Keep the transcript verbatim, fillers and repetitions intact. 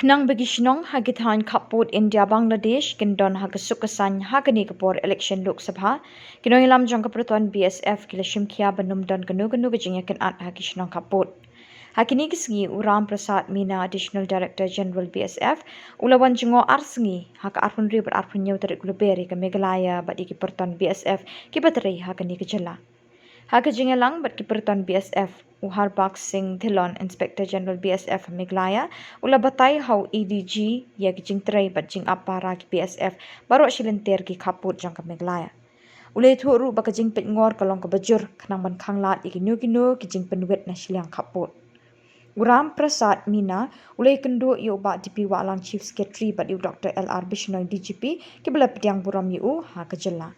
Khnang ba ki shnong ha ki thaiñ khappud India Bangladesh kin don ha ka suk ka saiñ ha kane ka por election Lok Sabha, ki nongïalam jong ka pyrthon B S F ki la shimkhia ban ym don kano kano ka jingïakynad ha ki shnong khappud. Ha kine ki sngi u Ram Prasad Meena, Additional Director General B S F, u la wan jngoh ar sngi ha ka arphew hynriew bad arphew hynñiew tarik Lber ïa ka Meghalaya bad ïa ki pyrthon B S F kiba trei ha kane ka jylla. Ha ka jingïalang bad ki pyrthon B S F, u Harbaksh Singh Dhillon, Inspector General B S F Meghalaya, u la batai ha u A D G ïa ki jingtrei bad jingap para ki B S F baroh shi lynter ki khappud jong ka Meghalaya. U la ïathuh ruh ba ka jingpeitngor ka long kaba jur khnang ban khanglad ïa kino kino ki jingpynwit na shiliang khappud. U Ram Prasad Meena u la ïakynduh ïa u Bah D P Wahlang, Chief Secretary, bad ïa u Doctor L R Bishnoi, D G P, kiba la pdiang burom ïa u ha ka jylla.